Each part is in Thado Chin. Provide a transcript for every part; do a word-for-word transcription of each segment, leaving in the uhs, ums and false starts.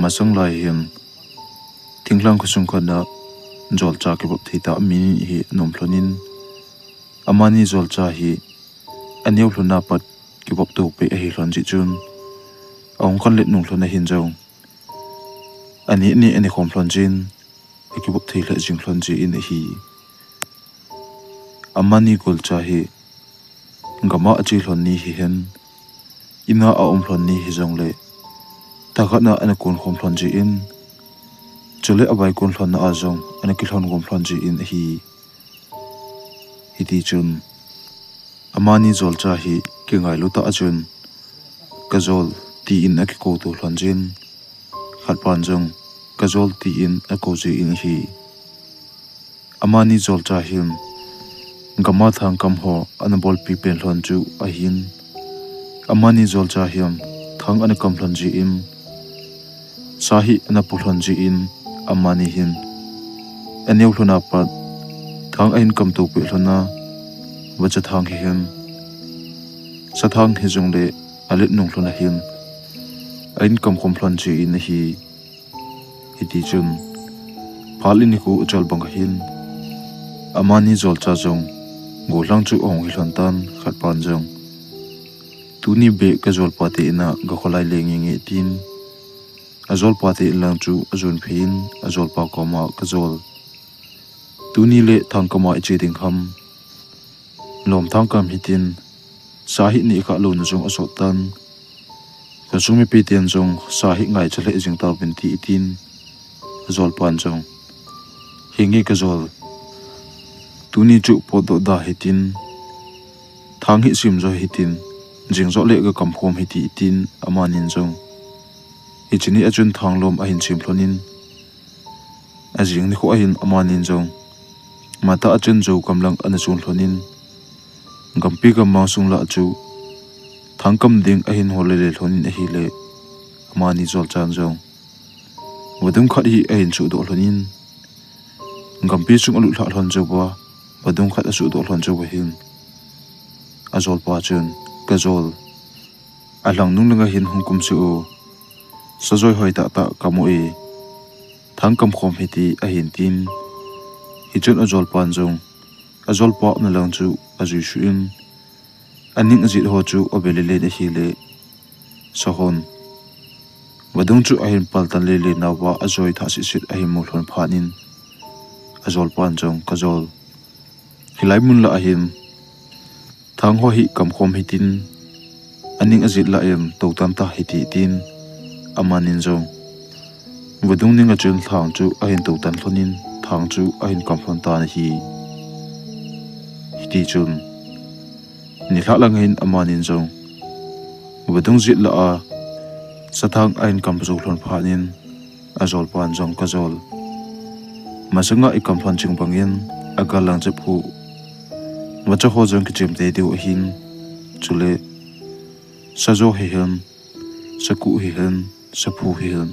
Masang lai hin thinglhang khosung khat a jolcha kivop thei tah mi ni hi ana um lhon in, amani jolcha hi aneo lhon a pat kivop to peh ahi lhon jeh chun, ahung khanlet nung lhon a hin jong ani ni ani khom lhon jin, akivop thei lheh jing lhon jeh in ahi. Amani golcha hi gam a ache lhon ni hihen, in a aum lhon ni hijongle, thakhat a ana kon khom lhon jeh in, chule avaikon lhon a jong ana kilhon khom lhon jeh in ahi. Hiti chun amani jolcha hi kingailu tah a chun, "Kajol," tin akiko to lhon jin, khat pan jong, "Kajol," tin ako jeh in ahi. Amani jolcha hin gam a thangkam ho ana bolpi pen lhon chu ahin, amani jolcha hin thang ana kam lhon jeh in, sa hi ana pu lhon jeh in, amani hin aneo lhon a pat thang ahin kam to peh lhon a, vacha thang hihen, sa thang hijongle alet nung lhon a hin ahin kam khom lhon jeh in ahi. Hiti chun phat li nikho achal bang a hin, amani jolcha jong gollhang chu ahung hi lhon tan, khat pan jong, "Tuni beh kajolpa te in a gakholai leng inge," tin ajolpa te in lang chu ajon phei in, ajolpa koma, "Kajol, tuni le thangkam a iche ding ham? Lom thangkam hitin, sa hi neh khah louna jong asot tan, khosung mipi ten jong sa hi ngaicha lheh jing tauvin," ti atin, ajolpan jong, "Henge kajol, tuni chu potdoh da hitin, thang hi sim jo hitin, jing jo le gakam khom hite," tin, amanin jong hiche ni a chun thang lom ahin sim lhon in, ajing nikho a hin amanin jong matah a chun jou kam lang ana chun lhon in, gampi gammang sung lah chu thangkam ding ahin hol lele lhon in ahile, amani jolchan jong vadung khat hi ahin suhdoh lhon in, gampi sung alut lhah lhon jou va, vadung khat asuhdoh lhon jou va hin, ajolpa chun, "Kajol, alhang nung langa hin hung kumse o, sajoi hoi tahtah kamu e, thangkam khom hite," ahin tin. Hichun ajolpan jong ajolpa umna lang chu ajui suh in, aning ajet ho chu ave lele in ahile, sahon vadung chu ahin paltan lele nauva ajoi thah sitsit ahin mu lhon phat in, ajolpan jong, "Kajol, hilai mun lah a hin thang ho hi kamkhom hitin, aning ajet lah in toutan ta hite," tin, amanin jong vadung ning a chun thang chu ahin toutan lhon in, thang chu ahin kam lhon tan ahi. Hiti chun nilhah lang a hin amanin jong vadung jet lah a sathang ahin kam jou lhon phat in, ajolpan jong, "Kajol, masanga ikam lhon cheng bangin agal lang jep khu vacha ho jong kichem tei diu ahin, chule sajo hihen, sakuh hihen, saphu hihen,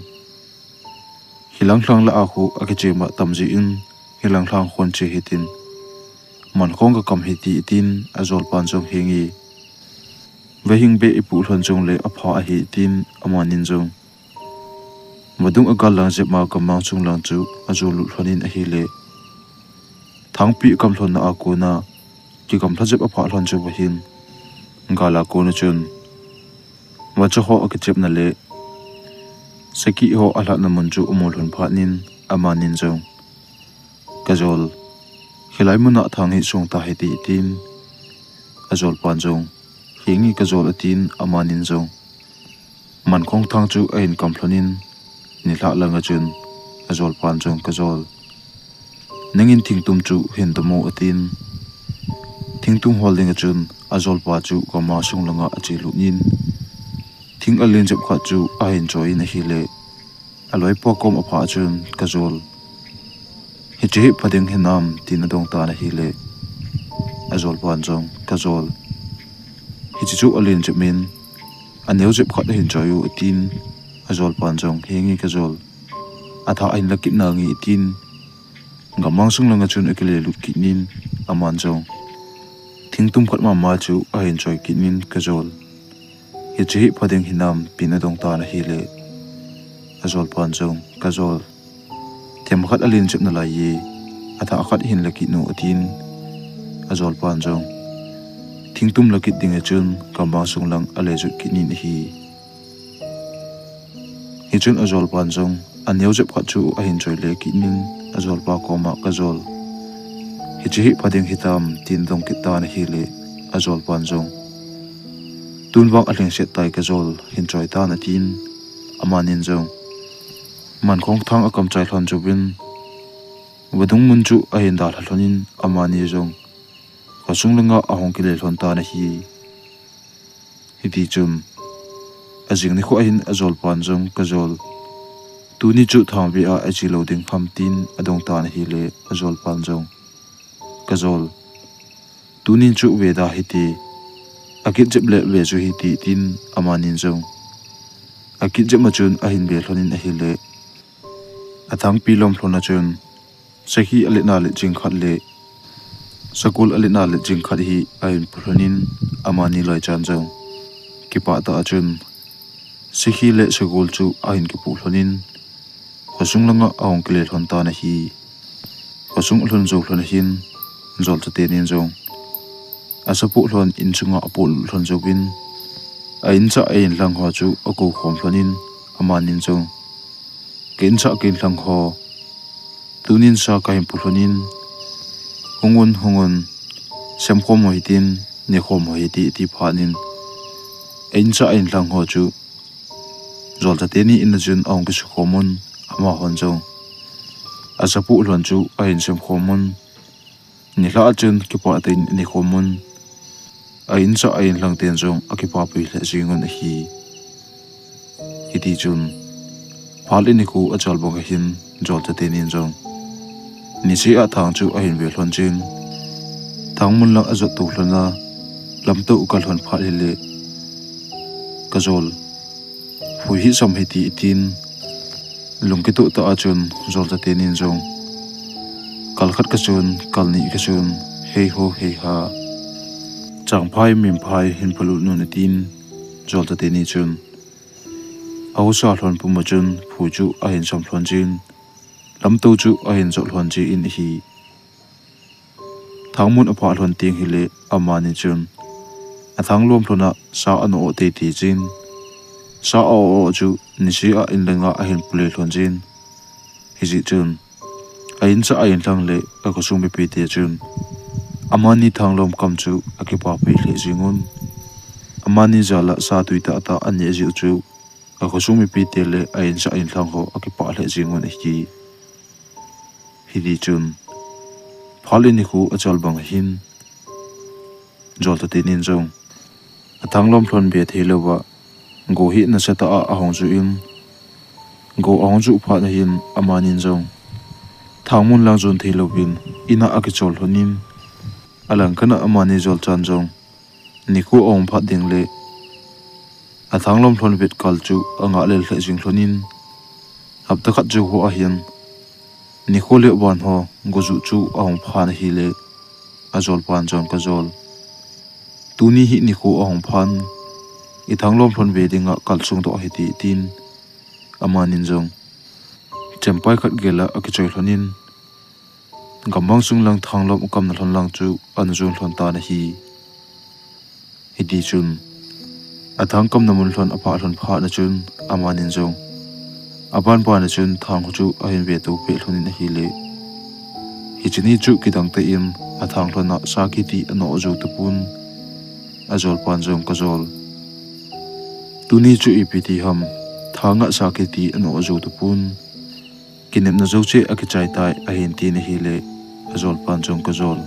hilang lhang lah a khu akichem a tam jeh in, hilang lhang khon che hitin, mankhong kakam hite," tin, ajolpan jong, "Henge, vahing beh ipuh lhon jongle apha ahi," tin, amanin jong vadung agal lang jep ma gammang sung lang chu ajo lut lhon in ahile, thangpi akam lhonna a kona kigamlha jep aphah lhon chu vahin, gal a kona chun vacha ho akichepna le sakih ho alhatna mun chu amu lhon phat in, amanin jong, "Kajol, hilai muna thang hi song ta hite," tin, ajolpan jong, "Henge kajol," atin, amanin jong mankhong thang chu ahin kam lhon in, nilhah lang a chun ajolpan jong, "Kajol, nangin thingtum chu hin dom o," atin, thingtum hol ding a chun ajolpa chu gamma sung langa ache lut in, thing alen jep khat chu ahin choi in ahile, aloipa kom aphah a chun, "Kajol, hiche hi pha ding hinam?" tin adong tan ahile, ajolpan jong, "Kajol, hiche chu alen jep in, aneo jep khat ahin choi u," atin, ajolpan jong, "Henge kajol, athah ahin la kit nange," atin, gamang sung langa chun akile lut kit in, aman jong thingtum khat mama chu ahin choi kit in, "Kajol, hiche hi pha ding hinam?" tin adong tan ahile, Ajolpan jong, "Kajol, themkhat alen jep nalai e, athah khat hin la kit un," atin. Ajolpan jong, "Thingtum la kit ding achun, gamvang sung lang ale jot kit in ahi." Hichun ajolpan jong, aneo jep khat chu ahin choi le kit in, ajolpa koma, "Kajol, hiche hi pha ding hitam," tin adong kit tan ahile, ajolpan jong, "Tun vang alhingset tai Kajol, hin choi tan," atin. Amanin jong, mankhong thang akam chai lhon jouvin, vadung mun chu ahin dalha lhonin, amani jong khosung langa ahung kile lhon tan ahi. Hitichun, ajing nikho ahin ajolpan jong, "Kajol, tuni chu thangvei a ache lou ding ham," tin adong tan ahile, ajolpan jong, "Kajol, tunin chu ve da hite, akit jep le ve chu hite," tin amanin jong akit jep ma chun ahin ve lhonin ahile, athangpi lom lhon achun, sakhi aletna le jing khat le sakol aletna le jing khat hi ahin pu lhonin, amani loichan jong kipah tah achun, sakhi le sakol chu ahin kipoh lhonin, khosung langa ahung kile lhon tan ahi. Khosung alhun jou lhon ahin, Jolchate nin jong, asa poh lhon insunga apoh lut lhon jouvin, a incha a inlhang ho chu akou khom lhonin, amanin jong, "Ka incha ka inlhang ho, tunin sa kahin pu lhonin, hung un, hung un, sem khom u hitin, ne khom u hite," ati phat in, a incha a inlhang ho chu Jolchate ni in a chun ahung kisu khom un, amahon jong asa poh lhon chu ahin sem khom un, nilhah a chun kipah tah in ane khom un, a incha a inlhang ten jong akipah pui lheh jeng un ahi. Hitichun, phat le nikho achal bang ahin, Jolchate nin jong niseh a thang chu ahin ve lhon chun, thangmun lang ajot to lhon a, lamto akal lhon phat hile, "Kajol, phui hi sam hite," atin, lungkitoh tah a chun Jolchate nin jong, "Kal khat kachun, kal ni kachun, hei ho, hei ha, changphai, mimphai, hin polut un," atin, Jolchate ni chun ahusa lhon pum a chun phui chu ahin sam lhon chun, lamto chu ahin jot lhon chun ahi. Thangmun aphah lhon teng hile, amani chun athang lom lhon a sa ana oh teitei chun, sa a oh chu niseh a in langa ahin pule lhon chun, hijeh chun a incha a inlhang le akhosung mipite chun amani thang lom kam chu akipah pui lheh jeng un, amani jal a sa tui tah tah aneh jeh u chu akhosung mipite le a incha a inlhang ho akipah lheh jeng un ahi. Hitichun, phat le nikho achal bang ahin, Jolchate nin jong athang lom lhon be thei louva, go hi nasatah a ahung ju in, go ahung ju phat ahin, amanin jong thangmun lang jon thei louvin, in a akichol lhonin, alangkhat a amani jolchan jong nikho ahung phat ding le athang lom lhon vet kal chu angah lel lheh jing lhonin, hapta khat jou ho ahin, nikho le van ho go ju chu ahung phan ahile, ajolpan jong, "Kajol, tuni hi nikho ahung phan, ithang lom lhon ve dinga kalsong doh hite," tin, amanin jong chempai khat gel a akichoi lhonin, gamvang sung lang thang lom akamna lhon lang chu ana jon lhon tan ahi. Hitichun, athang kamna mun lhon aphah lhon phat a chun, amanin jong aban ban a chun thang ho chu ahin ve to peh lhonin ahile, hiche ni chu kidang tah in athang lhon a sa kiti ana oh jou tapon, ajolpan jong, "Kajol, tuni chu ipi ti ham, thang a sa kiti ana oh jou tapon, kinepna jou cheh akichai tai," ahin tin ahile, ajolpan jong, "Kajol,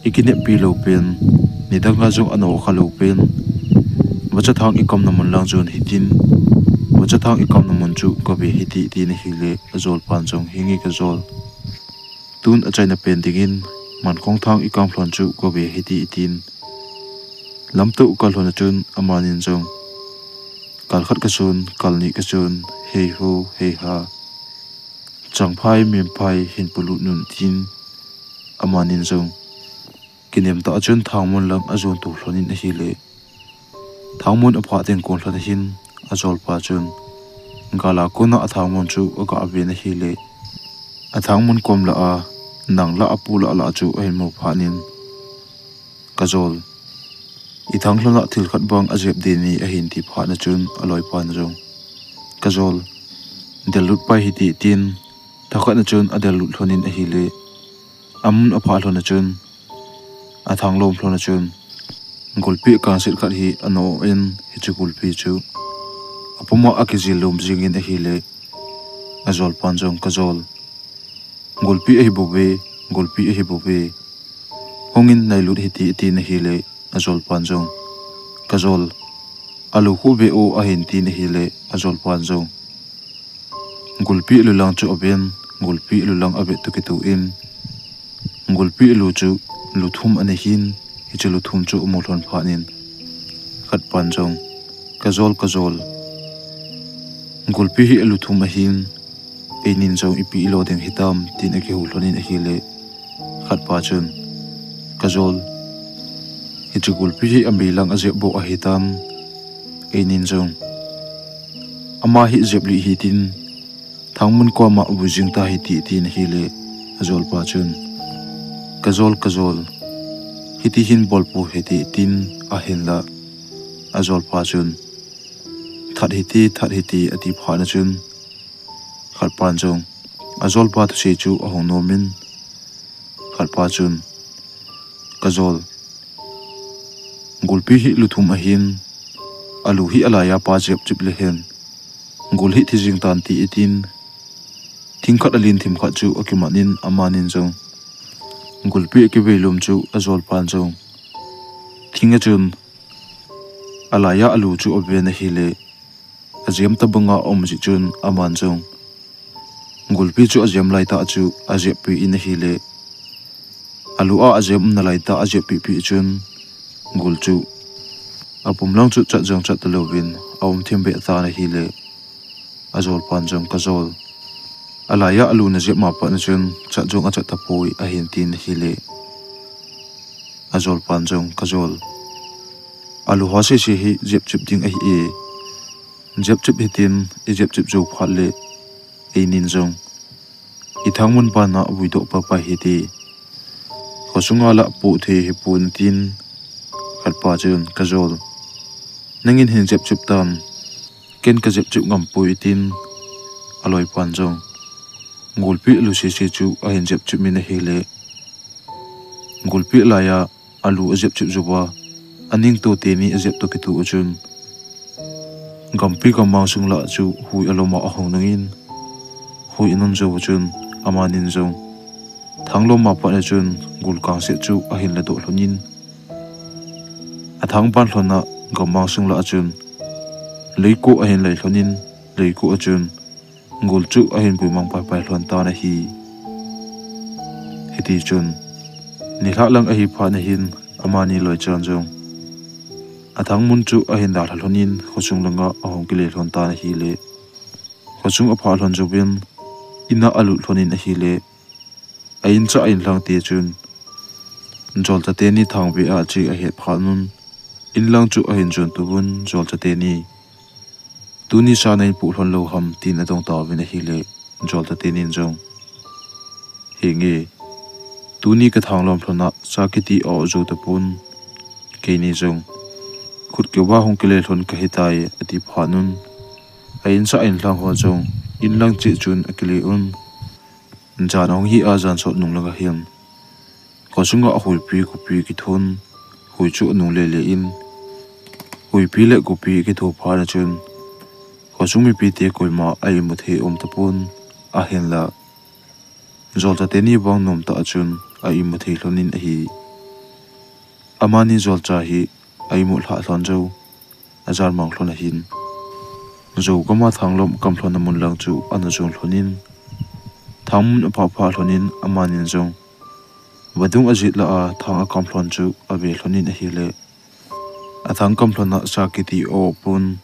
ikineppi lou pen, nidang a jong ana oh kha lou pen, vacha thang ikamna mun lang jon hitin, vacha thang ikamna mun chu kave hite," tin ahile, ajolpan jong, "Henge Kajol, tun achaina pen dingin mankhong thang ikam lhon chu kave hite," tin, lamto akal lhon a chun amanin jong, "Kal khat kachun, kal ni kachun, hei ho, hei ha, changphai, mimphai, hin polut un," tin, amanin jong kinem tah a chun thangmun lang ajon to lhonin ahile, thangmun aphah teng kon lhon ahin, ajolpa chun, Gala kona athangmun chu aga ven ahile, athangmun kom lah a, nang lah a pu lah lah chu ahin mu phat in, "Kajol, ithang lhona thil khat bang ajep ding ni," ahin ti phat na chun aloipan jong, "Kajol, del lut pai hite," tin, thakhat na chun adel lut lhon in ahile, amun apha lhon na chun, athang lom lhon na chun, gulpi kangset khat hi ano in, hiche gulpi chu apuma akijil lom jing in ahile, ajolpan jong, "Kajol, gulpi ahi bouve, gulpi ahi bouve. Hung in nai lut hite," tin ahile, ajolpan jong, "Kajol, alu khu ve o," ahin tin ahile, ajolpan jong gulpi alu lang chu aven, gulpi alu lang avet toh kitoh in, gulpi alu chu lu thum ana hin, hiche lu thum chu amu lhon phat in, khatpan jong, "Kajol, Kajol, gulpi hi alu thum ahin, einin jong ipi ilo ding hitam," tin akihou lhon in ahile, khatpa chun, "Kajol, hiche gulpi hi amei lang ajep bou ahitan, einin jong ama hi jep lih hitin, thangmun koma vui jing tahite," tin ahile, ajolpa chun, "Kajol, Kajol, hiti hin bol pou hite," tin ahinla, ajolpa chun, "That hite, that hite," ati phat na chun, khatpan jong ajolpa thusei chu ahung nom in, khatpa chun, "Kajol, gulpi hi lu thum ahin, alu hi alai a pa jep chip le hen, gul hi thi jing tante," tin, thing khat alen thim khat chu akimat in, amanin jong gulpi akivei lom chu ajolpan jong thing a chun alai a alu chu aven ahile, ajem tabang a aum jeh chun aman jong gulpi chu ajem lai tah chu ajep peh in ahile, alu a ajem um nalai tah ajep peh peh chun, gul chu apum lang chu chat jong chat talouvin aum thim beh tan ahile, ajolpan jong, "Kajol, alai a alu najep ma pat na chun chat jong achat tapoi," ahin tin ahile, ajolpan jong, "Kajol, alu ho sese hi jep chip ding ahi e. Jep chip hitin, ijep chip jou phat le, einin jong ithangmun bana vui doh paipai hite. Khosunga lah poh thei hipon," tin, khatpa chun, "Kajol, nangin hin jep chip tan, ken kajep chip ngam poi," tin, aloipan jong gulpi alu sese chu ahin jep chip in ahile, gulpi alai a alu ajep chip jouva, aning toh teni ajep toh kitoh a chun, gampi gammang sung lah chu hui alom a ahung nungin, hui anom jou chun, amanin jong thang lom a pat na chun gul kangset chu ahin ladoh lhon in, athang ban lhon a gammang sung lah a chun leiko ahin lai lhon in, leiko a chun gul chu ahin buimang paipai lhon tan ahi. Hiti chun, nilhah lang ahi phat na hin, amani loichan jong athangmun chu ahin dalha lhon in, khosung langa ahung kile lhon tan ahile, khosung aphah lhon jouvin, in a alut lhon in ahile, a incha a inlhang te chun, Jolcha teni thangvei a che ahet phat un, inlang chu ahin jon tuvun, Jolcha teni, "Tuni sa nahin poh lhon lou ham?" tin adong tauvin ahile, Jolcha tenin jong, "Henge, tuni kathang lom lhon a sa kiti o jou tapon, keini jong khut keuva hung kile lhon kahitai," ati phat un, a incha a inlhang ho jong inlang cheh chun akile un. Jan ahung hi a, jan sot nung langa hin, khosunga huipi gopi kithon, hui chu anung lele in, huipi le gopi kitho phat na chun, khosung mipite koima a imu thei um tapon, ahinla Jolcha teni vang nomtah a chun a imu thei lhon in ahi. Amani Jolcha hi a imu lhah lhon jou, ajan mang lhon ahin, jou gam a thang lom akam lhon na mun lang chu ana jon lhon in, thangmun aphah phah lhon in, amanin jong vadung ajet lah a thang akam lhon chu ave lhon in ahile, athang kam lhon a sa kiti o pon,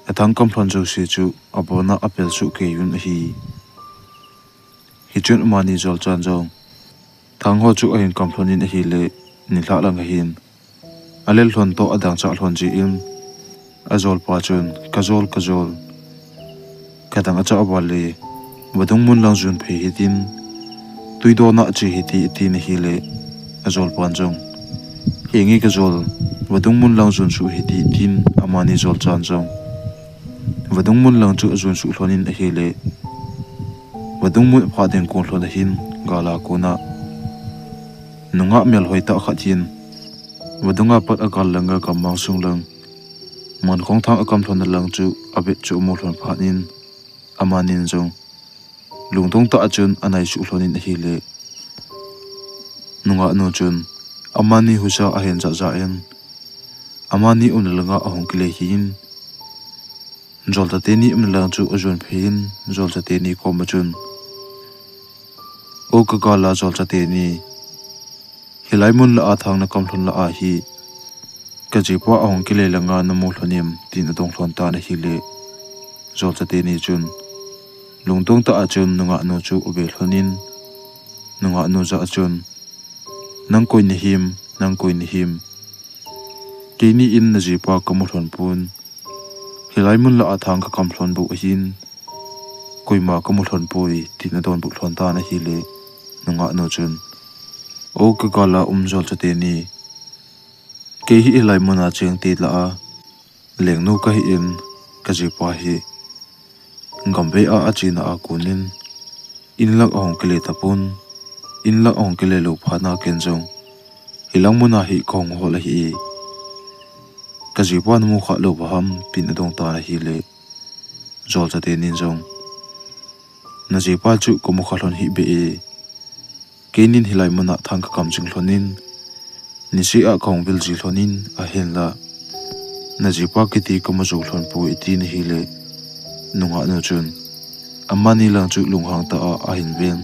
athang kam lhon jouse chu abon a apel suh kei un ahi. Hichun amani Jolchan jong thang ho chu ahin kam lhon in ahile, nilhah lang ahin, alel lhon toh adangchah lhon jeh in, ajolpa chun, "Kajol, Kajol, Kadang acha val le, vadung mun lang jun phei hitin, tui dona che hiti, ati na hile, ajol pan jong, henge kajol, vadung mun lang jun suh hiti, tin amani jol chan jong vadung mun lang chu ajun suh lhonin ahile, vadung mun pha ding kon lhon ahin, gala kona nungah melhoi tah khat hin vadunga pat agal langa gammang sung lang, mankhong thang akam lhon lang chu abet chu amu lhon phat in, amanin jong lungdong tah a chun anai suh lhonin ahile, nungah nu chun amani husa ahin jahjah in, amani umna langa ahung kile hin, jolchate ni umna lang chu ajun phei in, jolchate ni koma chun, O kagala jolchate ni, hilai mun lah a thang nakam lhon lah a hi, kajipa ahung kile langa namu lhonim, tin adong lhon tan ahile, jolchate ni chun lungdong tah a chun nungah nu chu ave lhonin, nungah nu jah a chun, Nang koi nahim, nang koi nahim? Keini in najipa kamu lhon pon, hilai mun lah a thang kakam lhon bou ahin, koima kamu lhon poi, tin adonbut lhon tan ahile, nungah nu chun, O kagala um jolchate ni, kei hi hilai muna chengte lah a lengnu kahin, kajipa hi gamvei a achena a konin, in lang ahung kile tapon, in lang ahung kile lou phat na ken jong hilang muna hi kahung hol ahi, kajipa namu kha lou va ham, tin adong tan ahile, jolchate nin jong, Najipa chu kamu kha lhon hih beh e, keinin hilai muna thang kakam jing lhonin, niseh a kahung vil ji lhonin, ahinla najipa kiti kamu jou lhon poi, ati na hile, nungah nu chun amani lang chu lunghang tah a ahin ven,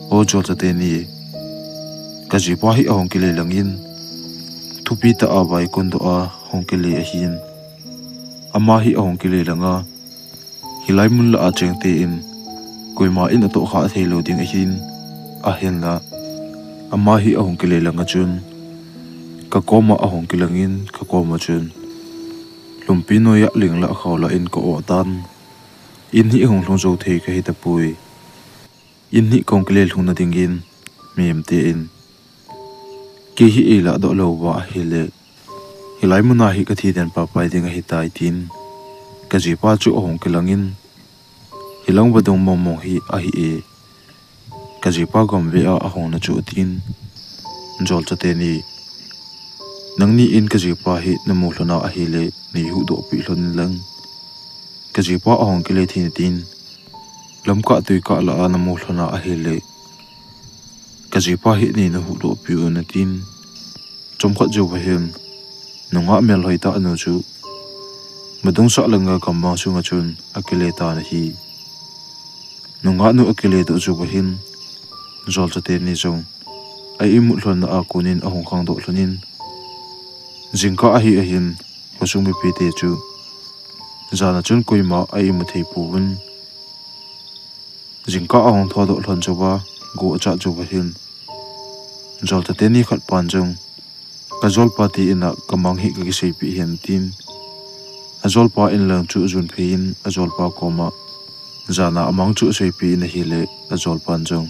O jolchate ni, kajipa hi ahung kile langin, thupi tah a vaikon doh a hung kile ahin, ama hi ahung kile langa hilai mun lah a chengte in koima in atohkhah theilou ding ahin, ahinla ama hi ahung kile langa chun kakoma ahung kilangin, kakoma chun lhumpi noiya ling lah khao lah in ka-oh tan, in hi hung lhung jou thei kahi tapoi, in hi kahung kile lhung na dingin mihem te in kei hi eilah doh louva ahile, hilai muna hi kathi den papai ding ahitai, tin kajipa chu ahung kilangin, Hilang vadung mongmong hi ahi e, kajipa gamvei a ahung na chu, atin, jolchate ni, Nangni in kajipa hi namu lhon a ahile neihuhdoh peh lhon in lang, kajipa ahung kile thei natin, lamkah tuikah lah a namu lhon a ahile kajipa hi neina huhdoh peh un, atin, chomkhat jouva hin nungah melhoi tah nu chu vadung sah langa gammang sunga chun akile tan ahi. Nungah nu akile doh jouva hin jolchate ni jong a imut lhonna a konin ahung khangdoh lhonin, jingkah ahi ahin khosung mipite chu jana chun koima a imu thei pouvin, jingkah ahung thodoh lhon jouva go achat jouva hin jolchate ni khat pan jong, Kajolpa te in a kamang hi kakiseipeh hin, tin, ajolpa in lang chu ajun phei in ajolpa koma jana amang chu aseipeh in ahile, ajolpan jong,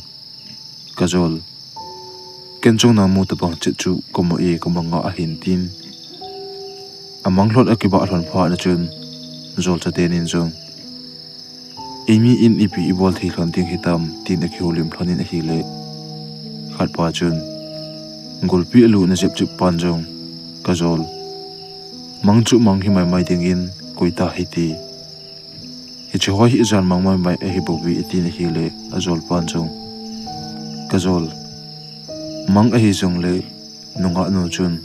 Kajol, ken jong nang mu tobang chet chu kamu e, kamang a ahin, tin, amang lhon akibah lhon phat na chun jolchate nin jong, Eimi in ipi ibol thei lhon ding hitam, tin akihoulim lhonin ahile, khatpa chun gulpi aluna jep jep pan jong, Kajol, mang chu mang hi maimai dingin koita hite, hiche ho hi jan mang maimai ahibouve, atin ahile, ajolpan jong, Kajol, mang ahi jongle nungah nu chun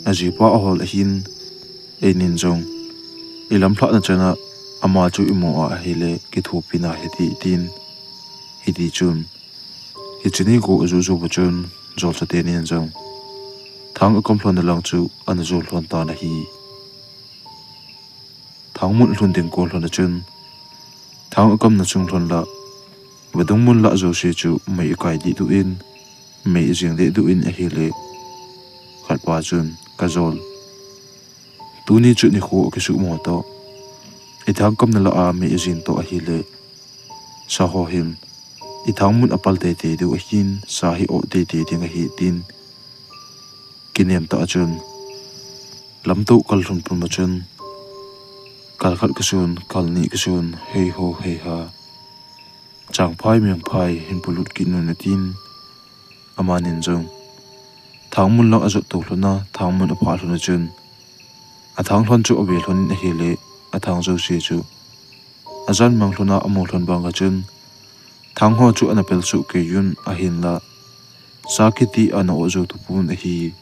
ajipa ahol ahin, einin jong ilamlhahna chana ama chu imu a ahile kithopi na hite, tin, hitichun hiche ni go ajoh jouva chun jolchate nin jong thang akam lhonna lang chu ana jol lhon tan ahi. Thang mun alhun ding kon lhon a chun thang akamna chung lhon la vadung mun lah jouse chu mei akai dehduh in, mei ajing dehduh in ahile, khatpa chun, Kajol, tuni chu nikho akisuhmo toh, ithang kamna lah a mi ijin toh ahile, sa ho hin ithang mun apal teitei diu ahin, sa hi o teitei ding ahi tin kinem tah a chun, lamto kal lhun pum a chun, kal khat kisun, kal ni kisun, hei ho, hei ha, changphai, mengphai hin pulut kit un atin, amanin jong thang mun lang ajot to lhon a, thang mun aphah lhon a chun, athang lhon chu ave lhon in ahile, athang jouse chu ajan mang lhon a, amu lhon bang a chun, thang ho chu ana pel suh kei un ahinla, sa kiti ana o jou tapon ahi.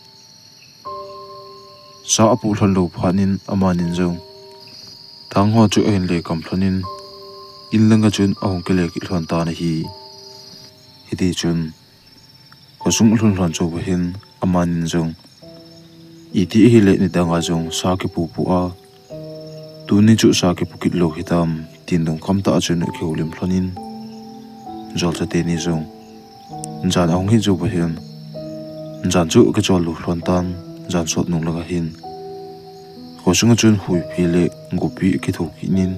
Sa apuh lhon lou phat in amanin jong thang ho chu ahin le kam lhon in, in lang a chun ahung kile kit lhon tan ahi. Hiti chun, khosung alhun lhon chun ahin, amanin jong, iti ahile nidang a jong sa kipu pu a, tuni chu sa kipu kit lou hitam, tin lungkham tah a chun akihoulim lhon in, Jolcha teni jong jan ahung hi chun ahin, jan chu akichol lou lhon tan, jan sot nung lang ahin, khosung a chun huipi le gopi akitho kit in,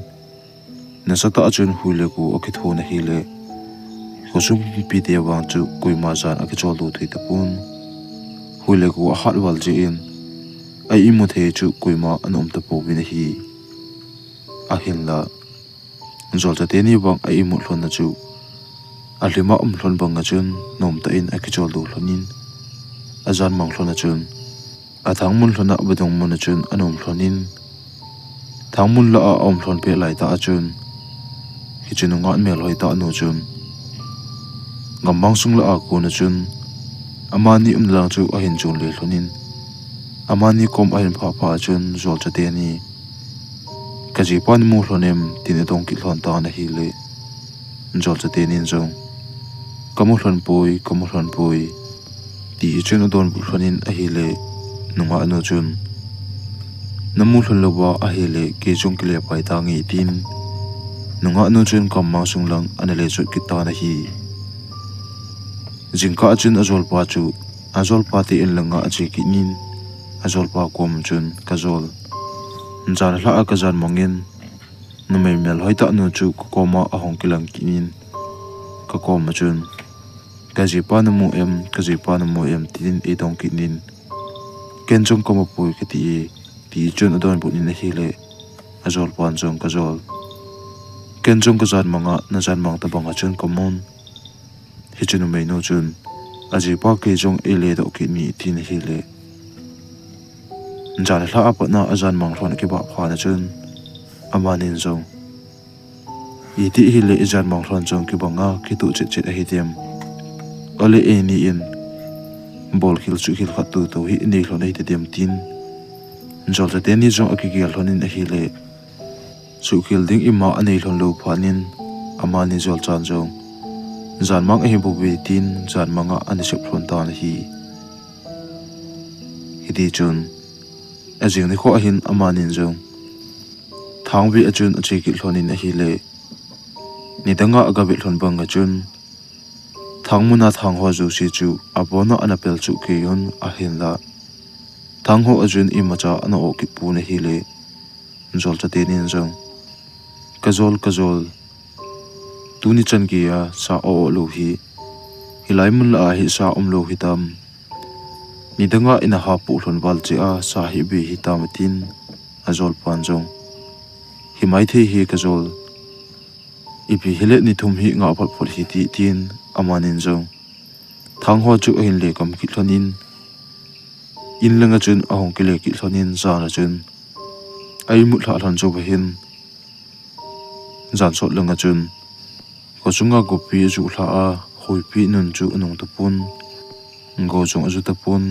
nasatah a chun hui le go akitho in ahile, khosung mipite vang chu koima jan akichol lou thei tapon, hui le go ahat val jeh in, a imu thei chu koima ana um tapouvin ahi. Ahinla, Jolcha teni vang a imut lhon a chu, alhim a um lhon bang a chun, nomtah in akichol lou lhon in, ajan mang lhon a chun, athang mun lhon a vadung mun a chun ana um lhon in, thang mun lah a aum lhon pet lai tah a chun, hiche nungah melhoi tah nu chun, gammang sung lah a kon a chun, amani umna lang chu ahin chon le lhon in, amani kom ahin phah phah a chun, Jolcha teni, kajipa namu lhon em, tin adong kit lhon tan ahile, Jolcha tenin jong, kamu lhon poi, kamu lhon poi, ti chun adonbut lhon in ahile, nungah nu chun, namu lhon louva ahile, kei jong kile pai tange tin, nungah nu chun gammang sung lang ana le chot kit tan ahi. Jingkah a chun ajolpa chu, ajolpa te in langa ache kit in, ajolpa kom chun, kajol, jan lhah a kajan mang in, numei melhoi tah nu chu kakoma ahung kilang kit in, kakom a chun, kajipa namu em, kajipa namu em, tin eidong kit in, ken jong kamu poi kati e, ti chun adonbut in ahile, ajolpan jong, kajol, ken jong kajan mang a, najan mang tobang a chun kamun, hiche numeinu chun, ajipa kei jong eile doh kit in tin ahile, jan lhah a pat na ajan mang lhon akibah phat na chun, amanin jong, iti hile ijan mang lhon jong kibang a kituh chet chet ahi dem, ole eini in, bolkhel suhkhel khat tutu hi inei lhon ahi tadem tin, Jolcha teni jong akigel lhon in ahile, suhkhel ding ima anei lhon lou phat in, amani Jolchan jong, jan mang ahi bouve tin, jan mang a ana sep lhon tan ahi. Hiti chun, ajing nikho ahin amanin jong, thangvei a chun ache kit lhon in ahile, nidang a agavet lhon bang a chun, thang mun a thang ho jouse chu abon a ana pel suh kei un ahinla, thang ho a chun imacha ana o kit pon ahile, Jolcha tenin jong, kajol, kajol, tuni chan geiya sa o o lou hi, hilai mun lah a hi sa umlou hitam, nidang a ina hapoh lhon val cheh a sa hi ve hitam atin, ajolpan jong, himai thei hi kajol, ipi hile ni thum hi ngah phot phot hite tin, amanin jong, thang ho chu ahin le kam kit lhon in, in lang a chun ahung kile kit lhon in, jan a chun, a imut lhah lhon chu ahin, jan sot lang a chun, khosunga gopi ajuh lhah a, huipi nun chu anung tapon, go jong aju tapon,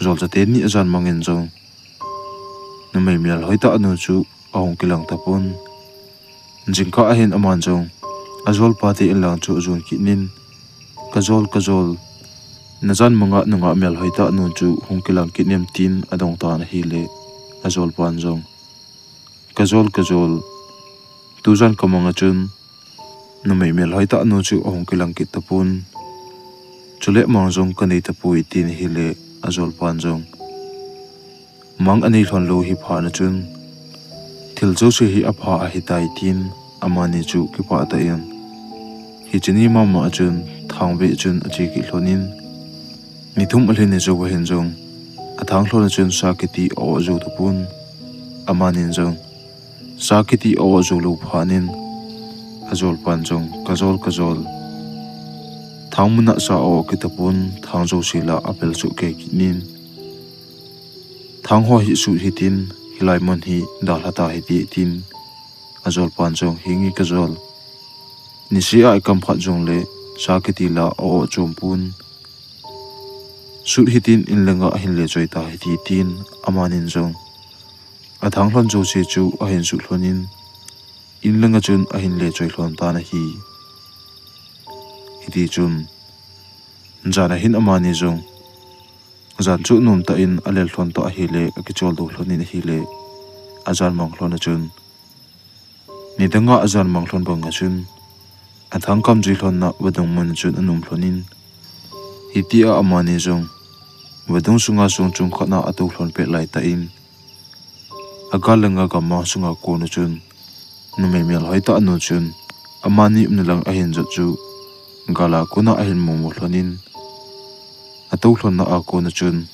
Jolcha teni ajan mang in jong, numei melhoi tah nu chu ahung kilang tapon, jingkah ahin aman jong, ajolpa te in lang chu ajon kit in, kajol, kajol, najan mang a nungah melhoi tah nu chu hung kilang kit em tin adong tan ahile, ajolpan jong, kajol, kajol, tujan kamang a chun, numei melhoi tah nu chu ahung kilang kit tapon, chule mang jong kanei tapoi tin ahile, ajolpan jong, mang anei lhon lou hi phat na chun, Thil jouse hi apha ahitai tin, amani chu kipah tah in, hiche ni mama a chun thangvei chun ache kit lhon in, ni thum alhin ni jou ahin jong, athang lhon a chun sa kiti a-oh jou tapon, amanin jong sa kiti a-oh jou lou phat in, ajolpan jong, "Kajol, kajol, thang mun a sa a-oh kit tapon, thang jouse la apel soh kei kit in, thang ho hi sut hitin, hilai mun hi dalha ta hite," tin, ajolpan jong, "Henge kajol, niseh a ikam phat jongle sa kiti la a-oh chom pon, sut hitin in langa ahin le choi ta hite," tin, amanin jong athang lhon jouse chu ahin sut lhon in, in langa chun ahin le choi lhon tan ahi. Hiti chun, jan ahin amani jong jan chu nom tah in alel lhon toh ahile, akicholdo lhon in ahile, ajan mang lhon a chun, nidanga ajan mang lhon banga chun, athang kam jui lhonna vadung mun a chun ana um lhon in, hitia amani jong vadung sunga song chomkhat na atou lhon pet laitah in, agal langa gammang sunga kon a chun, numei melhoi tah nu chun, amani umna lang ahin jot chu, gal a kona ahin mumu lhon in, atou lhonna a kon a chun,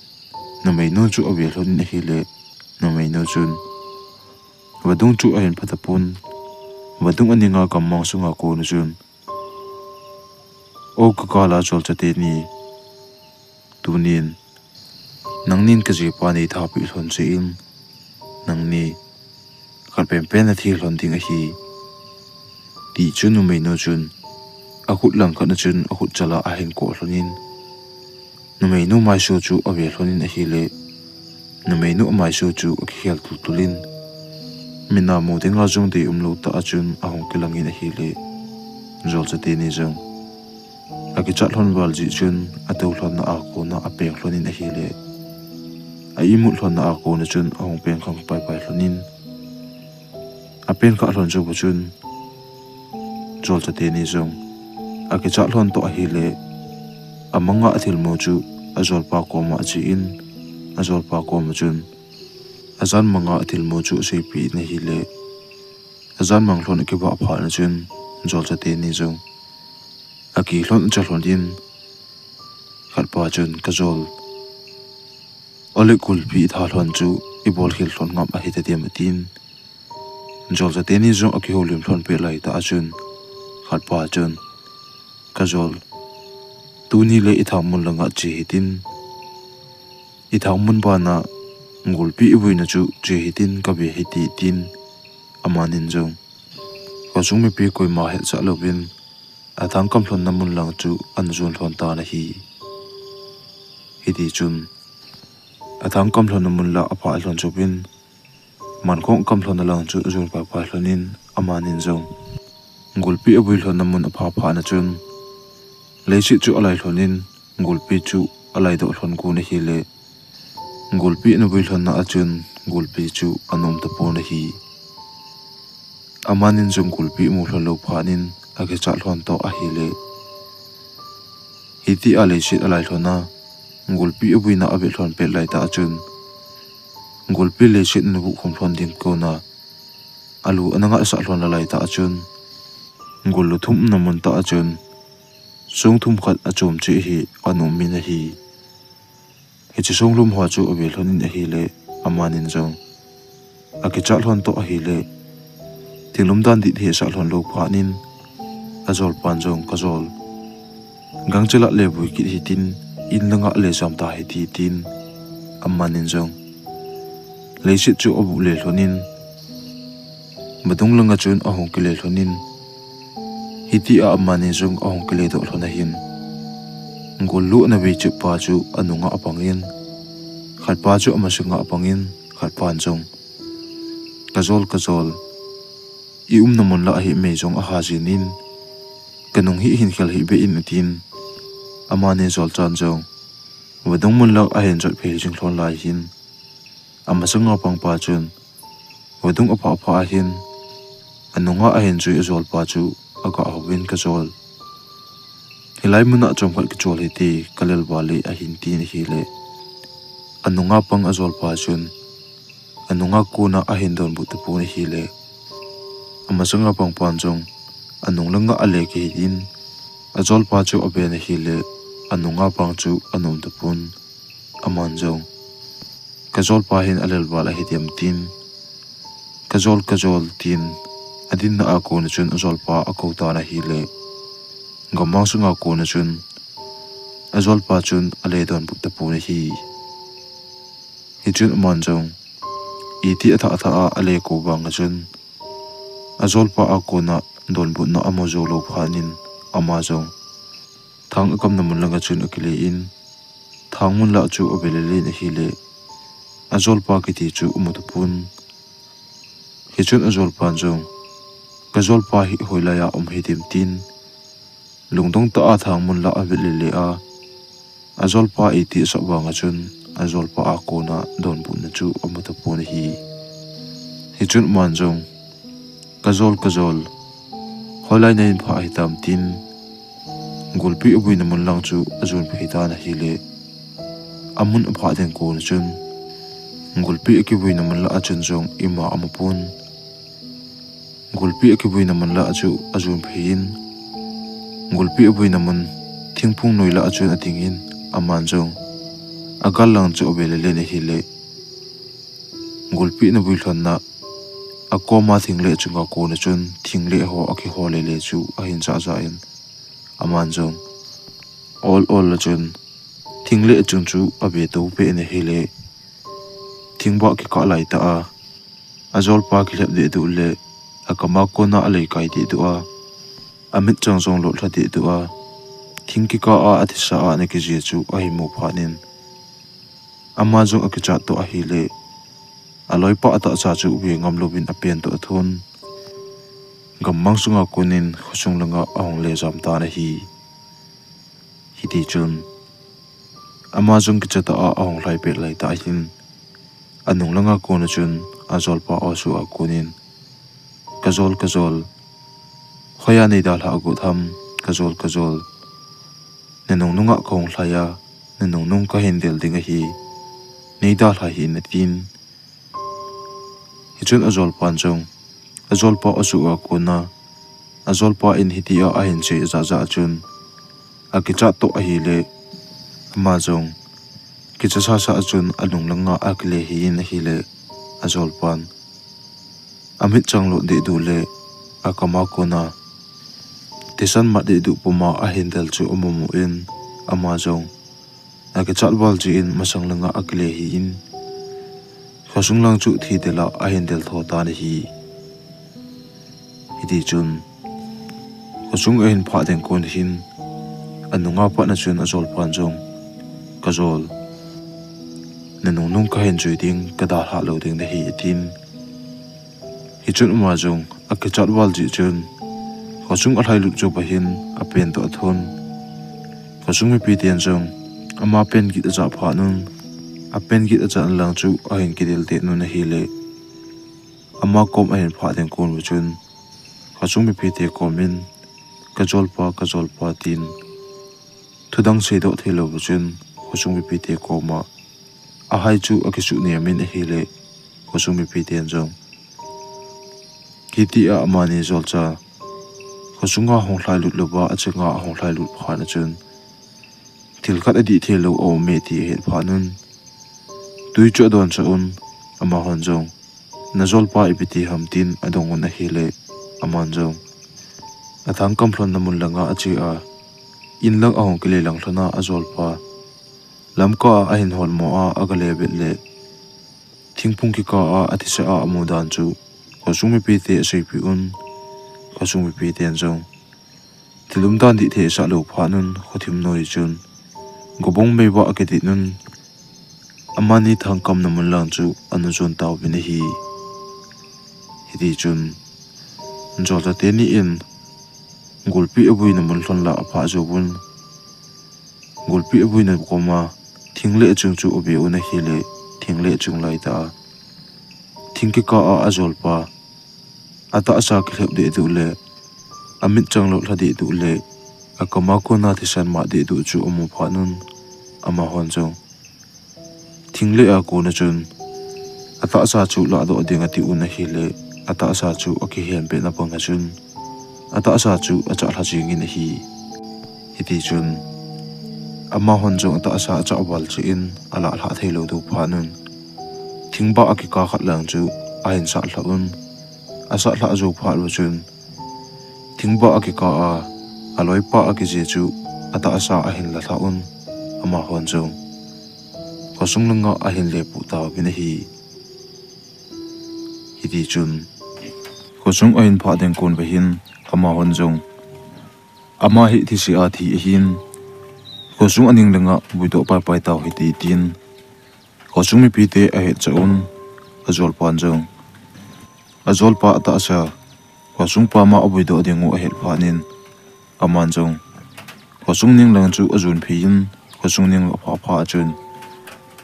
numeinu chu ave lhon in ahile, numeinu chun, vadung chu ahin pha tapon, vadung aninga gammang sunga kon a chun, "O ka gal a jolchate ni, tunin nangnin kajipa neithapeh lhon jeh in, nangni khat penpen nathi lhon ding ahi," ti chun numeinu chun akhut langkhat na chun akhut chal a ahin koh lhon in, numeinu maisu chu ave lhon in ahile, numeinu amaisu chu akikhel tultul in, mi namu dinga jong dei umlou tah a chun ahung kilang in ahile, jolchate ni jong akichat lhon val jeh chun atou lhonna a kona apeng lhon in ahile, a-imut lhonna a kona chun ahung peng khang paipai lhon in, apen khah lhon jou a chun, jolchate ni jong akichat lhon toh ahile, amanga athilmu chu ajolpa koma ache in, ajolpa koma chun ajan manga athilmu chu aseipeh in ahile, ajan mang lhon akivah phat na chun, jolchate ni jong akilhon acha lhon in, khatpa chun, "Kajol, ole gulpi itha lhon chu ibol khel lhon ngam ahitadem," atin, jolchate ni jong akihoulim lhon pet laitah a chun, khatpa chun, "Kajol, tuni le ithang mun langa che hitin, ithang mun bana gulpi ivuina chu che hitin, kave hite," tin, amanin jong khosung mipi koima hetsah louvin, athang kam lhonna mun lang chu ana jon lhon tan ahi. Hiti chun, athang kam lhonna mun la aphah lhon jouvin, mankhong kam lhonna lang chu ajon paipai lhon in, amanin jong gulpi avui lhonna mun aphah phat na chun, leiset chu alai lhon in, gulpi chu alaidoh lhon gon ahile, gulpi ana vui lhonna a chun, gulpi chu ana um tapon ahi. Amanin jong gulpi amu lhon lou phat in, akichat lhon toh ahile, hitia leiset alai lhon a, gulpi avuina avet lhon pet laitah a chun, gulpi leiset ana vuh khum lhon ding kona, alu ana ngaisah lhon laitah a chun, gul lu thum umna mun tah a chun, song thum khat achom cheh hi ana um in ahi. Hiche songlum ho chu ave lhon in ahile, amanin jong akichat lhon toh ahile, thinglum dan dit hesah lhon lou phat in, ajolpan jong, "Kajol, gangchel a le vui kit hitin, in langa le jam ta hite," tin, amanin jong leiset chu avuh le lhon in, vadung langa chun ahung kile lhon in, hitia amani jong ahung kiledoh lhon ahin, gul lu ana vei cheh pa chu anunga apang in, khatpa chu amasanga apang in, khatpan jong, "Kajol, kajol, i umna mun lah hi mei jong aha jin in, kanung hi hin khel hih beh in," atin, amani jolchan jong vadung mun lah ahin jot phei jing lhon lai hin, amasanga pangpa chun vadung aphah phat ahin, anunga ahin jui ajolpa chu aga houvin, "Kajol, hilai muna chomkhat kichol hite, kalel val e," ahin tin ahile, anunga pang ajolpa chun anunga kona ahin donbut tapon ahile, amasanga pangpan jong anung langa ale kit in, ajolpa chu aven ahile, anunga pang chu anom tapon. Aman jong, "Kajolpa hin alelval ahi dem," tin, "Kajol, kajol," tin, adinna a kona chun ajolpa akou tan ahile, gammang sunga kona chun ajolpa chun ale donbut tapon ahi. Hichun aman jong, iti athah athah a ale kou vanga chun, ajolpa a kona donbutna amu jou lou phat in, ama jong thang akamna mun langa chun akile in, thang mun lah chu ave lele in ahile, ajolpa kiti chu amu tapon. Hichun ajolpan jong, "Kajolpa hi hoilai a um hidem," tin, lungdong tah a thang mun lah avet lele a, ajolpa iti asah vanga chun, ajolpa a kona donbutna chu amu tapon ahi. Hichun aman jong, "Kajol, kajol, hoilai nahin phah hitam," tin, gulpi avuina mun lang chu ajon phei tan ahile, amun aphah ding kona chun, gulpi akivuina mun lah a chun jong ima amu pon. Gulpi akivuina mun lah a chu ajon phei in, gulpi avuina mun thingphung noi lah a chun ading in, aman jong agal lang chu ave lele in ahile, gulpi ana vui lhonna akoma thingleh chunga kona chun thingleh ho akiho lele chu ahin jah jah in, aman jong ol ol a chun thingleh chung chu ave to peh in ahile, thingbah kikah lai tah a, ajolpa kilhep dehduh le akama kona alei kai dehduh a, amitchang jong lotlha dehduh a, thing kikah a athisa a ana kijih chu ahin mu phat in, ama jong akichat toh ahile, aloipa atahsa chu ve ngam louvin apen toh athon, gammang sunga kon in khosung langa ahung le jam tan ahi. Hitichun, ama jong kicha tah a ahung lhai pet lai tah hin, anung langa kona chun ajolpa osuh a kon in, "Kajol, kajol, hoiya nei dalhah got ham, kajol, kajol. Nanung nunga kahung lhai a, nanung nung kahin del ding ahi, nei dalha hih in," atin. Hichun ajolpan jong, ajolpa osuh a kona, ajolpa in hitia ahin sei jah jah a chun, akichat toh ahile, ama jong kicha sasa a chun anung langa akile hih in ahile, ajolpan amitchang lot dehduh le akama kona thisan mat dehduh puma ahin del chu amu mu in, ama jong akichat val jeh in masang langa akile hih in, khosung lang chu thi del a ahin del tho tan ahi. Hitichun, khosung ahin phah ding kon hin, anunga pat a chun ajolpan jong, "Kajol, nanung nung kahin jui ding, kadalhah lou ding nahi," atin. Hichun ama jong akichat val jeh chun, khosung alhai lut jou phat hin apen toh athon. Khosung mipiten jong ama pen gin ajah phat un, apen gin ajahna lang chu ahin kidel deh un ahile, ama kom ahin phah ding kon uva chun, khosung mipite kom in, "Kajolpa, kajolpa," tin, thudang seidoh thei lou uva chun, khosung mipite koma ahai chu akisuh niam in ahile, khosung mipiten jong, hitia amani jolcha khosunga hung lhai lut louva achanga ahung lhai lut phat a chun, thil khat adih thei lou aume ti ahet phat un, tui chu adonsah un, amahon jong, "Najolpa ipi ti ham?" tin adong un ahile, aman jong athangkam lhonna mun langa ache a, in lang ahung kile lang lhon a ajolpa lamkah a ahin holmo a agale vet le, thingphung kikah a athisa a amu dan chu khosung mipite aseipeh un, khosung mipiten jong thil umdan dih thei asah lou phat un, khothim noi chun gobong meivah akidit un, amani thangkamna mun lang chu ana jon tauvin ahi. Hitichun, jolcha teni in gulpi avuina mun lhon lah aphah jouvun, gulpi avuina koma thingleh chung chu ave un ahile, thingleh chung laitah a thing kikah a ajolpa atahsa kilhep dehduh le amitchang lotlha dehduh le akama kona thisan mat dehduh chu amu phat un, amahon jong thingleh a kona chun Atahsa chu lahdoh ding ati un ahile, atahsa chu akihen pet na bang a chun, atahsa chu achalha jingin ahi. Hiti chun, amahon jong atahsa achah val cheh in, alah lhah thei lou dou phat un, thingbah akikah khat lang chu ahin sah lhah un, asah lhah jou phat lou chun, thingbah akikah a, aloipa akije chu atahsa ahin la lhah un, amahon jong khosung langa ahin le puh tauvin ahi. Hiti chun, khosung ahin phah ding kon uva hin, amahon jong, ama hi thise a thi ahin, khosung aning langa vuidoh paipai tau hite tin, khosung mipite ahet chah un, ajolpan jong, ajolpa atahsa khosung pam a avuidoh ding u ahet phat in, aman jong khosung ning lang chu ajon phei in, khosung ning aphah phat chun,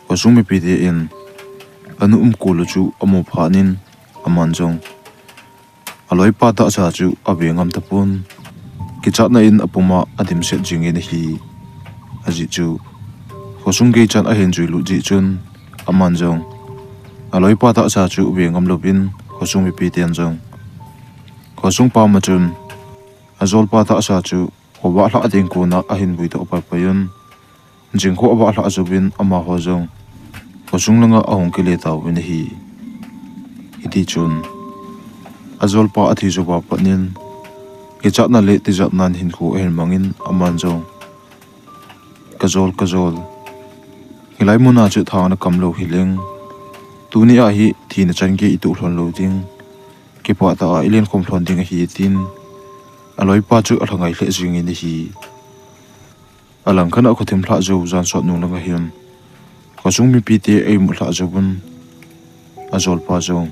khosung mipite in anu umkol u chu amu phat in, aman jong aloipa tahsa chu ave ngam tapon, kichatna in apum a adimset jingin ahi. Ajeh chu, khosung gei chan ahin juilut jeh chun, aman jong aloipa tahsa chu ave ngam louvin, khosung mipiten jong khosung pam a chun ajolpa tahsa chu khovah lhah ding kon a ahin vuidoh paipai un, jingkho avah lhah jouvin amaho jong khosung langa ahung kile tauvin ahi. Hiti chun, ajolpa athi jouva pat in, kichatna le tijatnan hinkho ahin mangin, aman jong, Kajol, kajol, hilai mun a chu thang ana kam lou hileng, tuni a hi thina chan gei itoh lhon lou ding, kipah tah a ilen khom lhon ding ahi, tin aloipa chu alha ngai lheh jingin ahi. Alangkhat a khothim lhah jou jan sot nung langa hin, khosung mipite aimut lhah jouvun, ajolpa jong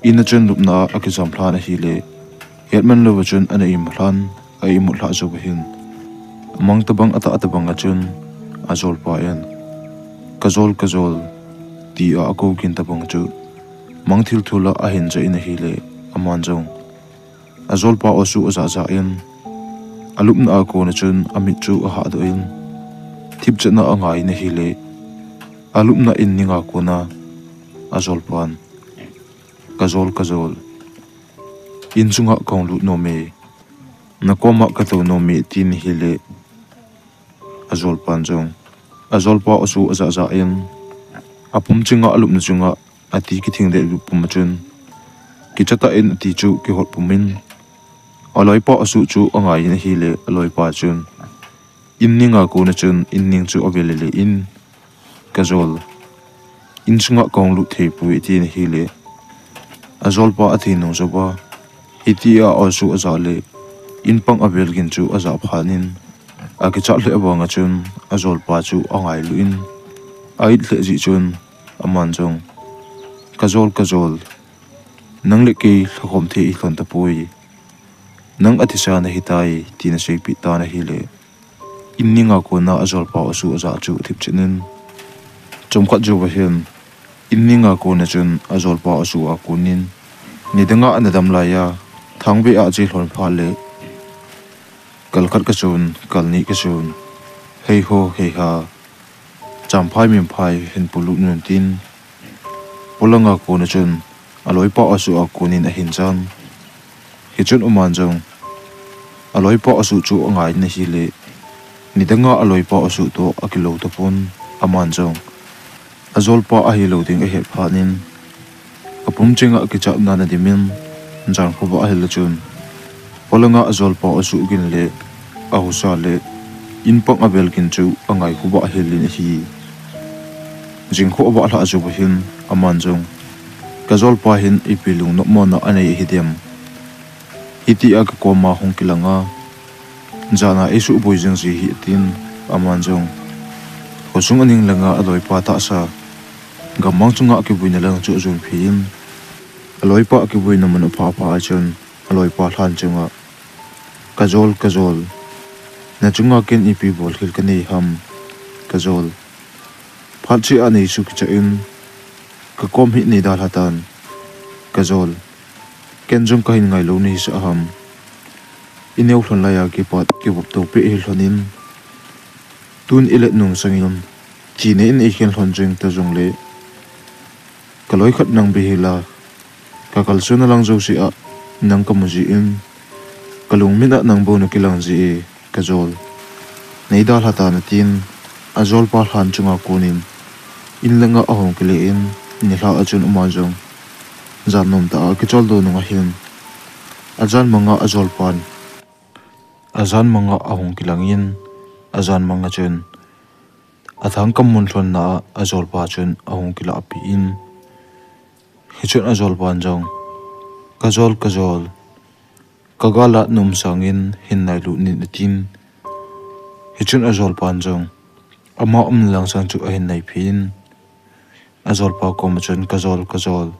in a chun lupna a akijam lhan ahile, hetman louva chun ana imu lhan, aimut lhah jouva hin, amang tobang atah tobang a chun ajolpa in, kajol, kajol, tia akou gin tobang chu mang thilthul a ahin jah in ahile, aman jong ajolpa osu ajah jah in, alupna a kona chun amit chu ahahdoh in, thipchetna angai in ahile, alupna in ninga kona ajolpan, kajol, kajol, in chunga kahung lut nom e, nakoma katou nom e, tin ahile, ajolpan jong ajolpa osu ajah jah in, apum chinga alupna chunga ati kithing dehlut pum a chun, kichatah in ati chu kihot pumin, aloipa osu chu angai in ahile, aloipa chun in ninga kona chun in ning chu avel lele in, kajol, in chunga kahung lut theipoi, tin ahile, ajolpa athei nung jouva hitia osu ajah le, in pang avel gin chu ajah phat in, akichat lheh vanga chun ajolpa chu angailu in, a-it lheh jeh chun, aman jong, kajol, kajol, nang le kei lhakhom thei hilhon tapoi, nang athisa nahitai, tin aseipeh tan ahile, in ninga kona ajolpa osu ajah chu athipchet in, chomkhat jouva hin, in ninga kona chun ajolpa osu a konin, nidanga ana dam laiya, thangvei a ache lhon phat le, kal khat kasun, kal ni kasun, heiho, heiha, champhai, mimphai, hin polut un tin, polanga kona chun aloipa osu a konin ahin jan. Hichun aman jong aloipa osu chu angai in ahile, nidanga aloipa osu toh akilou tapon, aman jong ajolpa ahilou ding ahet phat in, apum chinga kichatna ana dimin, jan khovah ahil a chun, polanga ajolpa osu gin le, ahusa le, in pang avel gin chu angai khovah ahil in ahi. Jingkho avah lhah jouva hin, aman jong, kajolpa hin ipi lungnopmona anei ahidem, hitia kakoma hung kilanga, jana eisuhboi jing ji hih, tin, aman jong khosung aning langa aloipa tahsa, gammang chunga kivuina lang chu ajon phei in, aloipa kivuina mun aphah phat a chun, aloipa lhan chunga, kajol, kajol, nachunga ken ipi bolkhel kanei ham, kajol, phat cheh a neisu kichah in, kakom hi neidalha tan, kajol, ken jong kahin ngailou nahisah ham, ineo lhon laiya kipat kivop toupeh hilhon in, tun ilet nung sangin, thina in eikhen lhon jeng ta jongle, Ka loi khat nang bihila, ka kalsona lang jousea nang ka mu jin, ka lungmit a nang bou na kilang ji e, ka jol. Nei dalha tan, atin, ajolpa lhan chunga konin, in langa ahung kile in, nilhah a chun aman jong jan nomtah a kicholdo nung ahin, ajan manga ajolpan, ajan manga ahung kilangin, ajan manga chun athangkam mun lhonna a ajolpa chun ahung kilah peh in, hichun ajolpan jong, ka jol, ka jol, ka gala nom sangin hin nailut in, atin. Hichun ajolpan jong ama umna lang sang chu ahin naiphei in, ajolpa koma chun, ka jol, ka jol,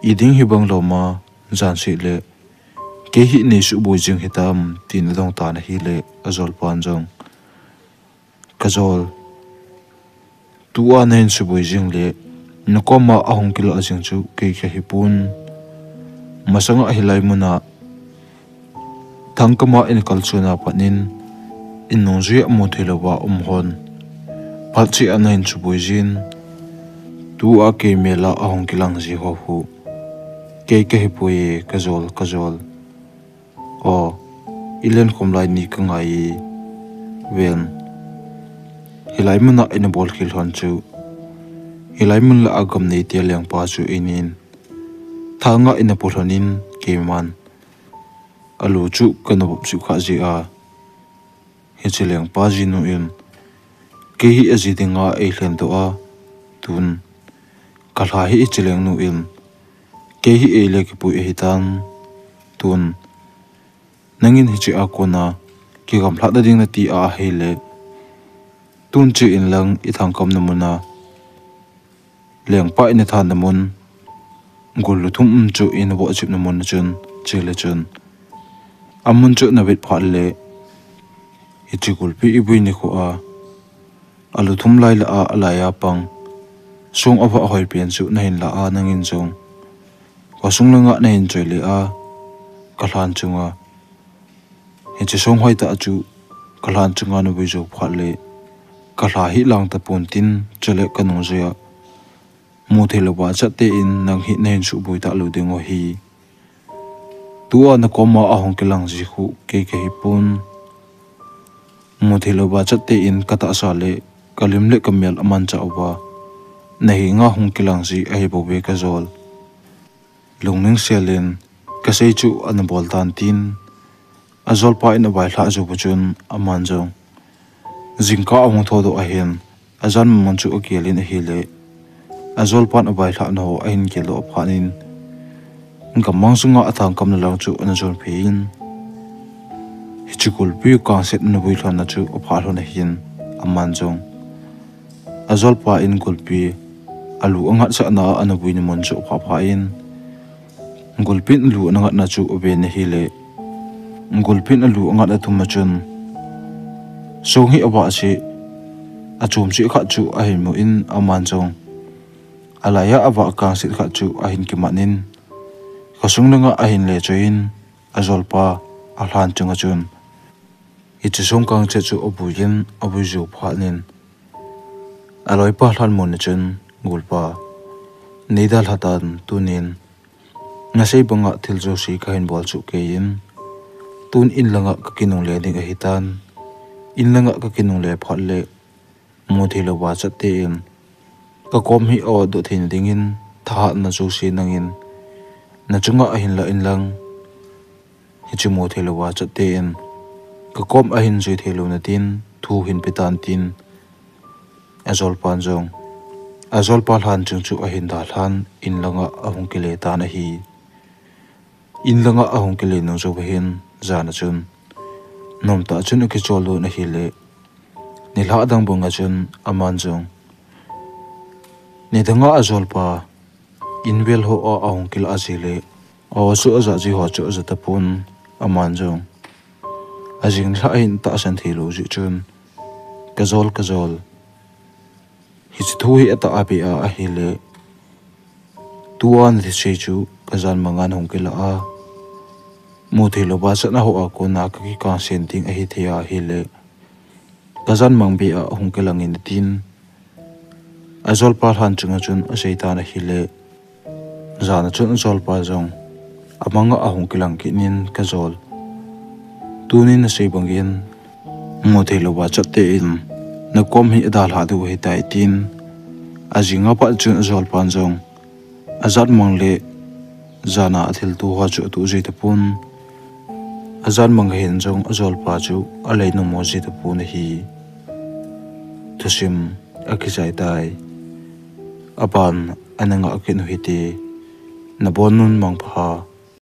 iding hibang loma, jan seh le kei hi nei suboi jing hitam, tin adong tan ahile, ajolpan jong, ka jol, tua nahin suboi jing le, nakoma ahung kilah jing chu kei kahipon. Masanga hilai muna thangkama in kalsona patnin, in nungjui a muthei louva um hon phat cheh a nahin suboi jin, tua kei mela ahung kilang ji ho hu kei kahipoi, ka jol, ka jol. O, ilen khom lai ni ka ngai e, ven. Hilai muna ina bolkhel lhon chu, hilai mun lah a gam neite lengpa chu einin, thanga ina po lhonin, keiman alu chu kana vop suh kha jia, hiche lengpa jinu in kei hi aji dinga eilhen doh a, tun, ka lha hi hiche lengnu in kei hi eile kipui ahitan, tun, nangin hiche a kona kigamlhatna ding nati a ahile, tun che inlang ithangkamna muna lengpa ina thanna mun, gul luthum um chu ina vohchipna mun chun chele chun, amun chu navet phat le, hiche gulpi iboi nikho a, aluthum lai lah a, alai a pang song avah hoi pen chu nahin la a, nangin jong khosung langa nahin choi le a, ka lhan chunga, hiche song hoitah chu ka lhan chunga naboi jou phat le, ka lha hi lang tapon tin, chule ka nungjuia muthei louva chatte in nang hi nahin suboi talou ding u ahi. Tua nakoma ahung kilang ji khu kei kahipon. Muthei louva chatte in katahsa le kalim le kamel amanchah uva nahenga hung kilang ji ahibouve, ka jol. Lungning sel in kasei chu ana bol tan tin, ajolpa in availhah jou phat chun aman jong jingkah ahung thodoh ahin, ajan mong chu agel in ahile, ajolpan availhahna ho ahin geldoh phat in, gammang sunga athangkamna lang chu ana jon phei in, hiche gulpi kangset ana boi lhonna chu aphah lhon ahin, aman jong ajolpa in gulpi alu angatsahna a ana boina mun chu aphah phah in, gulpin alu ana ngatna chu aven ahile, gulpin alu angatna thum a chun song hi avah cheh, achom cheh khat chu ahin mu in, aman jong alai a avah kangset khat chu ahin kimat in, khosung langa ahin le choi in, ajolpa alhan chunga chun hiche song kangset chu aboi in, aboi jou phat in, aloipa lhan muna chun, gulpa, nei dalha tan, tunin nasei banga thil jouse kahin bol chu kei in, tun in langa kakinungle ding ahitan, in langa kakinungle phat le, muthei louva chatte in kakom hi aotdoh theina dingin, thahatna jouse nangin nachunga ahin lah inlang, hiche muthei louva chatte in kakom ahin jui theilouna tin thu hin petan tin, ajolpan jong ajolpa lhan chung chu ahin dalhan, in langa ahung kile tan ahi. In langa ahung kile nung jouva hin, jana chun nomtah chun akicholdo in ahile, nilhah dang banga chun aman jong nidanga ajolpa in vel ho a ahung kilah ji le, aho chu ajah ji ho chu aja tapon, aman jong ajing nilhah hin tahsan theilou jeh chun, ka jol, ka jol, hiche thu hi atah a beh a ahile, tua nathusei chu kajan mangan hung kilah a, muthei louva chatna ho a kona kakikangsen ding ahithei a ahile, kajan mang beh a hung kilang in, atin. Ajolpa lhan chunga chun aseitan ahile, jan a chun ajolpa jong amanga ahung kilang kit in, Kajol, tunin nasei bangin, mu thei louva chatte in nakom hi adalhah diu ahitai, tin. Ajing a pat chun ajolpan jong ajat mang le jan a athilto ho chu atoh ji tapon, ajat mang ahin jong ajolpa chu alei nomo ji tapon ahi. Thusim akichai tai. Aban ana ngah kit u hite. Nabonun mangpha.